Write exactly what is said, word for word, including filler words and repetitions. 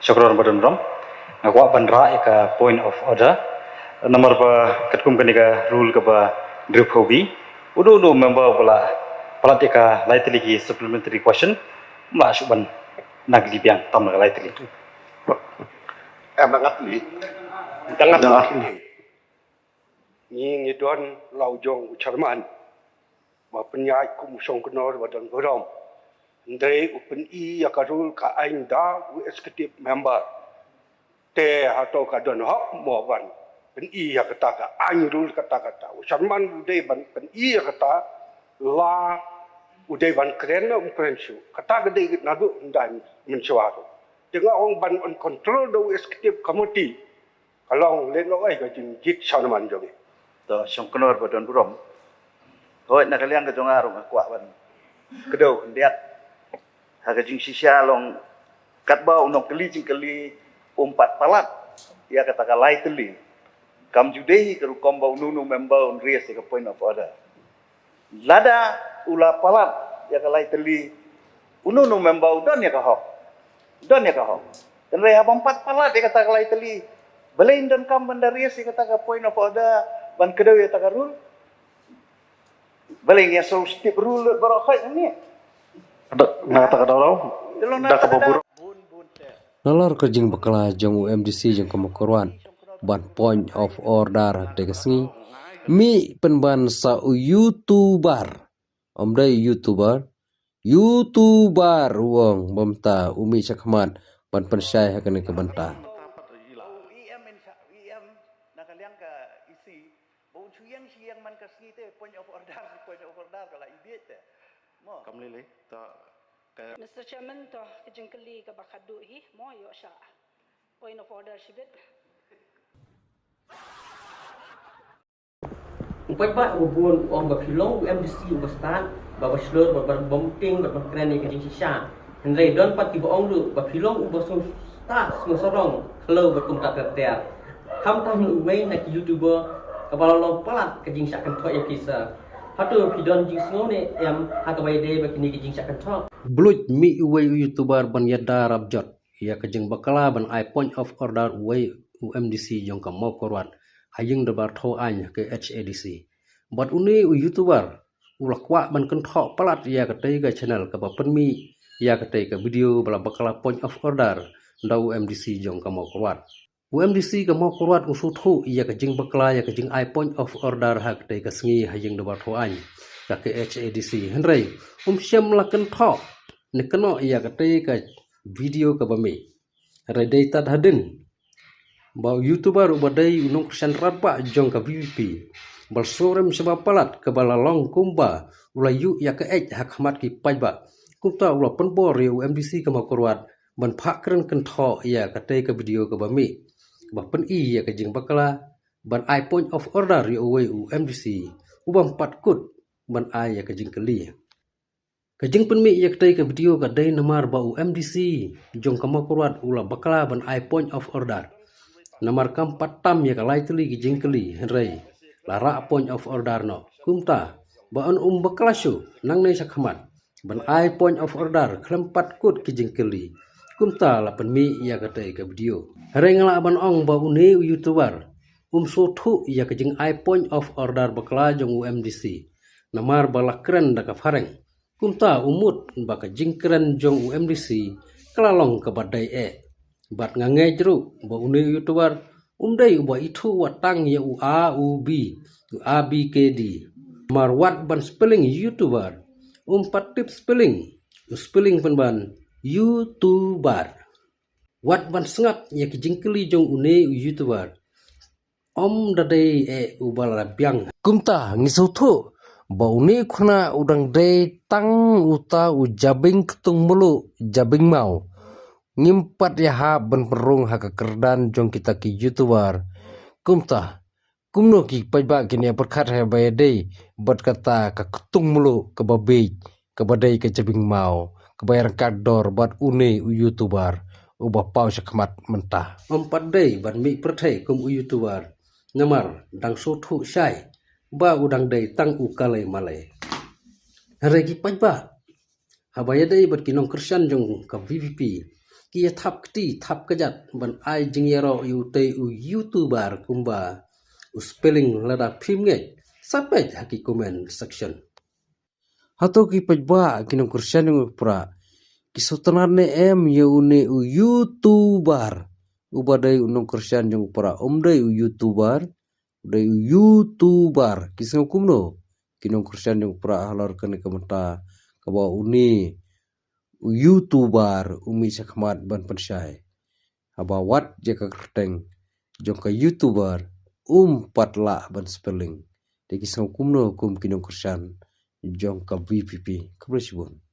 Shukran ba don burom. Nga kwah ban rah ïa ka point of order. Namar ba katkum kane ka rule kaba hynriewphew B, uno uno member ba la palat ïa ka lai tylli ki supplementary question, um lah shuh ban nang kylli biang tam na ka lai tylli. Em, da nga kylli. Da nga kylli. Ngi ngi don la u jong u chairman ba pynïaid kum u shongknor ba don burom. Hynrei u pyni ïa ka rule ka aiñ da u executive member. Te hato ka don hok mo ban pyni ïa kata ka aiñ rule kata kata. U chairman u dei ban pyni ïa kata la u dei ban kren ne um kren shuh. Kata ka dei naduh hyndai mynshuwa ruh. Te nga ong ban on control da u executive committee. Ka long lehnohei ka jingjit shaneman jong ngi. To shongknor ba don burom. Hooid, na ka liang ka jong nga ruh nga kwah ban kdew khyndiat ha ka jingshisha long katba u nongkylli jingkylli um pat palat ïa kata ka lai tylli, kam ju dei hi ka rukom ba uno uno member un raise ïa ka point of order. Lada u la palat ïa ka lai tylli, uno uno member u don ïa ka hok. Don ïa ka hok. Hynrei haba ym pat palat ïa kata ka lai tylli, balei un donkam ban da raise ïa kata ka point of order ban kdew ïa kata ka rule? Balei ngi ïa sngewtip rule lut baroh khoit hangne? Ka da, na kata ka daw daw. Te long na kata ka daw. Nalor ka jingbakla jong u M D C jong ka Mawkyrwat ban point of order ha katei ka sngi, mih pynban sa u YouTuber. Ym dei u YouTuber, YouTuber u ong, ba mynta u mih shakhmat ban pynshai ha kane ka bynta. U E M in sha, E M na ka liang ka E C, ba un shu ïeng shu ïeng man ka sngi te, point of order, point of order ka la ibiej te. Mo. Kam lei lei, ta ka Mister Chairman, to ka jingkylli kaba khadduh hi, mo, ïoh sha point of order shibit. U paidbah uba bun u ong ba phi long u M D C uba stad, ba ba shlur, ba ba bym tieng, ba ba kren ïa ka jingshisha. Hynrei don pat kiba ong ruh ba phi long uba sngewstad sngewsarong, khlem ba kumta ter ter. Khamtam uwei na ki YouTuber kaba la long palat ka jingshah kynthoh ïa phi sir. Hato phi don jingsngew ne em ha kaba ïadei bad kine ki jingshah kynthoh? Bluit mih uwei u YouTuber ban ïada rap jot ïa ka jingbakla ban ai point of order uwei u M D C jong ka Mawkyrwat ha ïing dorbar thaw aiñ ha ka H A D C. Bad une u YouTuber u la kwah ban kynthoh palat ïa katei ka channel kaba pynmih ïa katei ka video ba la bakla point of order da u M D C jong ka Mawkyrwat. U M D C ka Mawkyrwat u sngewthuh ïa ka jingbakla ïa ka jingai point of order ha katei ka sngi ha ïing dorbar thaw aiñ ka H A D C. Hynrei um shym la kynthoh ne kynnoh ïa katei ka video kaba mih. Hynrei dei tad hadien ba u YouTuber uba dei u nongkyrshan rangbah jong ka V P P, ba la sngewrem shaba palat, kaba la long kumba u la ïuh ïa ka eit ha khmat ki paidbah. Kumta u la pynbor ïa u M D C ka Mawkyrwat ban phah kren kynthoh ïa katei ka video kaba mih, kaba pyni ïa ka jingbakla ban ai point of order ïa uwei u M D C uba ym pat kut ban ai ïa ka jingkylli. Ka jingpynmih ïa katei ka video ka dei namar ba u M D C jong ka Mawkyrwat u la bakla ban ai point of order. Namar kam pat tam ïa ka lai tylli ki jingkylli, hynrei la rah point of order noh. Kumta ba un ym bakla shuh nangne shakhmat ban ai point of order khlem pat kut ki jingkylli. Kumta la pynmih ïa katei ka video. Hynrei nga lah ban ong ba une u YouTuber um sngewthuh ïa ka jingai point of order bakla jong u M D C, namar ba la kren da ka phareng. Kumta u mut ba ka jingkren jong u M D C ka la long kaba dei eh. Bad nga ngeit ruh ba une u YouTuber um dei uba ithuh wat tang ïa u A U B, u A B K D. Namar wat ban spelling YouTuber, um pat tip spelling, u spelling pynban YouTuber. Wat ban sngap ïa ki jingkylli jong une u YouTuber. Ym da dei eh uba la biang. Kumta ngi sngewthuh ba une u khynnah u dang dei tang uta u jabieng ktung mluh jabieng maw. Ngim pat ïa hap ban pynrung ha ka kyrdan jong kita ki YouTuber. Kumta kumno ki paidbah kin ïa pyrkhat ha ba ïadei bad kata ka ktung mluh kaba bieit, kaba dei ka jabieng maw, kaba ïa ryngkat dor bad une u YouTuber uba paw shakhmat mynta. Ym pat dei ban mih pyrthei kum u YouTuber, namar dang sngewthuh shai ba u dang dei tang u kalei malei. Hynrei ki paidbah, haba ïadei bad ki nongkyrshan jong ka V P P, ki ïa thap kti thap kjat ban ai jingïaroh ïa utei u YouTuber kumba u spelling lada phim ngeit, sa peit ha ki comment section. Hato ki paidbah ki nongkyrshan jong u Prah ki sngewtynnad ne em ïa une u YouTuber uba dei u nongkyrshan jong u Prah? Um dei u YouTuber, u dei u YouTuber. Ki sngew kumno ki nongkyrshan jong u Prah halor kane ka bynta kaba une u YouTuber u mih shakhmat ban pynshai, haba wat ïa ka kyrteng jong ka YouTuber um pat lah ban spelling? Te ki sngew kumno kum ki nongkyrshan jong ka VPP? Khublei shibun.